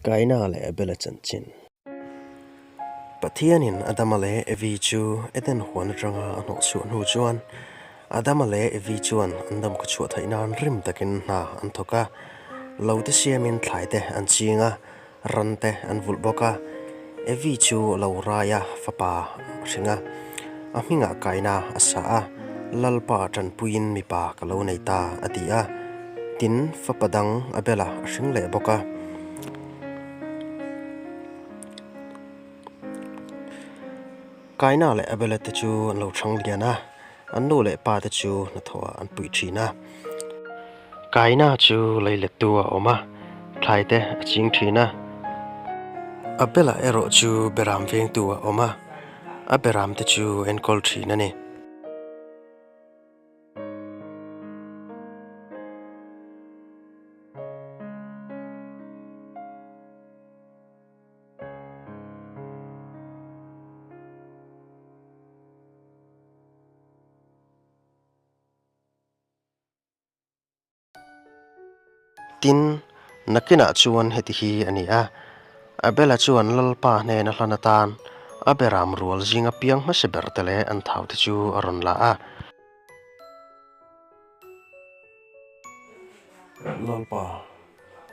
Kaina leh Abela chanchin. Pathianin Adama leh Evi chu Eden huan atanga a hnawh chhuah hnu chuan Adama leh Evi chuan an dam khaw chhuah theih nan rim takin hna an thawk a, lo te siamin thlai te an ching a, ran te an vulh bawk a. Evi chu lo rai a, fapa a hring a, a hmingah Kaina a sa a, Lalpa tanpuiin mipa ka lo nei ta a ti a. Tin, fapa dang Abela a hring leh bawk a. Kaina leh Abela te chu an lo chhang lian a, an nu leh pa te chu hnathawhah an puih thin a. Kaina chu lei lettu a awm a, thlai te a ching thin a. Abela erawh chu beram vengtu a awm a, a beram te chu enkawl thin a ni. Tin, nakinah chuan heti hi a ni a, Abela chuan Lalpa hnena hlan atan a beram rual zinga piang hmasa ber te leh an thau te chu a rawn la a. Lalpa,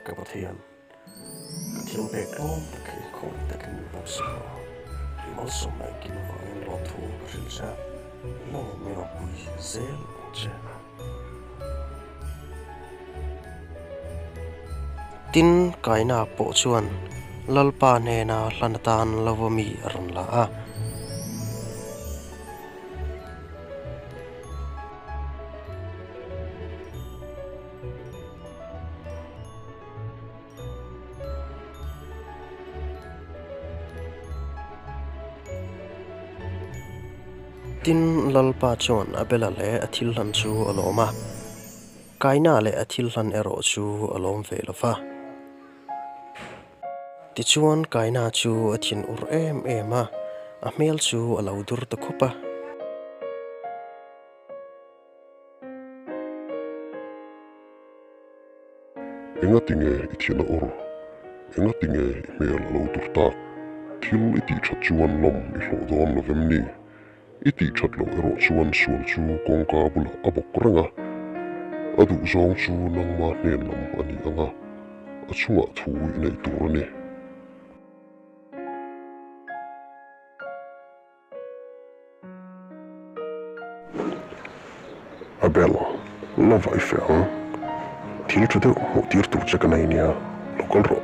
ka Pathian, ka thil pek tlawm tak hi khawi takin min bawk si lo. I malsawmna engkim avangin lawmthu ka hrilh che a, nangin min awmpui zel ang che. Tin, Kaina pawh chuan Lalpa hnena hlan atan lova mi a rawn la a. Tin, Lalpa chuan Abela leh a thil hlan chu a lawm a, Kaina leh a thil hlan erawh chu a lawm ve lo va. Tichuan, Kaina chu a thin ur em em a, a hmel chu a lo dur ta khup a. Engatinge i thin a awr? Engatinge i hmel a lo tur tak? Thil i tih that chuan lawm i hlawh dawn lo vem ni? I tih that loh erawh chuan sual chu kawngka bulah a bawk reng a, a duh zawng chu nangma hnen lam a ni ang a, a chungah thu i neih tur a ni. Abel, la vai fe ang. Thil tha deuh hmuh tir tur che ka nei nia, lo kal rawh.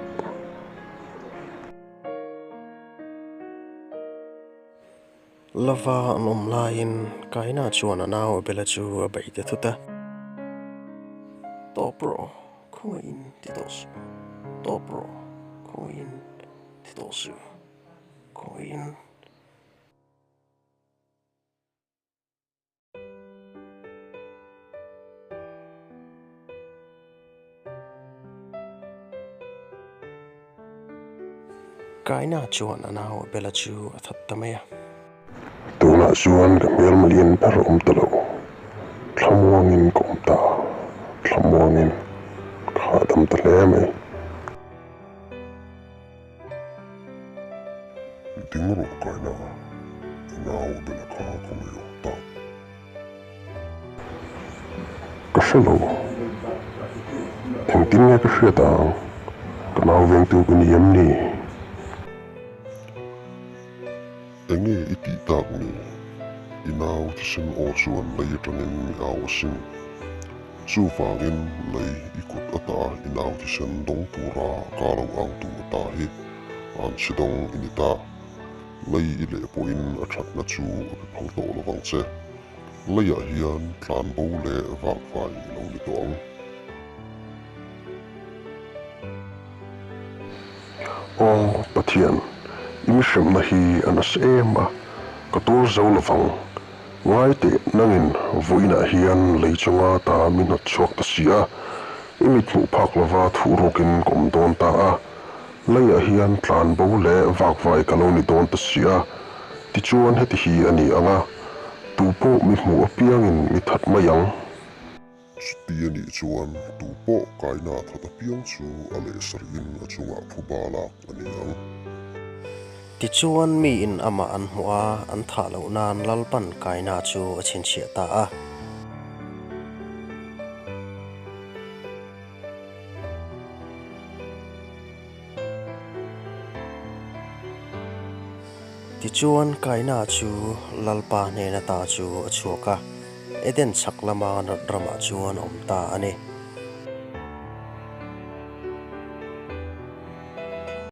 Lava an awm laiin Kaina chuan a nau Abela chu a bei ta thut a. Tawp rawh, khawngaihin ti tawh suh. Tawp rawh, khawngaihin ti tawh suh. Khawngaihin. Kaina chuan a nau Abela chu a that ta mai a. Tunah chuan ka hmelma lian ber a awm ta lo. Thlamuangin ka awm ta. Thlamuangin ka hahdam ta hle mai. Ding rawh kaina, i nau bela kha ka ngaih awm tak. Ka hre lo. Engtin nge ka hriat ang? Ka nau vengtu ka ni em ni? Enge i tih tak ni? I nau thisen aw chuan lei atangin mi au asin. Chuvangin lei i kut ata i nau thisen dawng tura ka lo ang tu ata hi an chhe dawng i ni ta. Lei i leh pawhin a thatna chu a pe phal tawh lovang che. Leiah hian tlanbo leh vakvai i lo ni tawh ang. Aw Pathian, i mihremna hi a nasa em a, ka tur zo lovang. Ngai teh nangin vawiinah hian lei chunga ta mi hnawt chhuak ta si a, i mit hmuh phak lova thuh ruakin ka awm dawn ta a, leiah hian tlan bo leh vakvai ka lo ni dawn ta si a, tichuan heti hi a ni ang a, tupawh mi hmuh apiangin mi that mai ang. Chuti a nih chuan tu pawh Kaina that apiang chu a leh sarhin a chungah phuba lak a ni ang. Tichuan miin amah an hmuh a, an thah loh nan Lalpan Kaina chu a chhinchhiah ta a. Tichuan Kaina chu Lalpa hnen ata chu a chhuak a, Eden chhak lama Nod ramah chuan a awm ta a ni.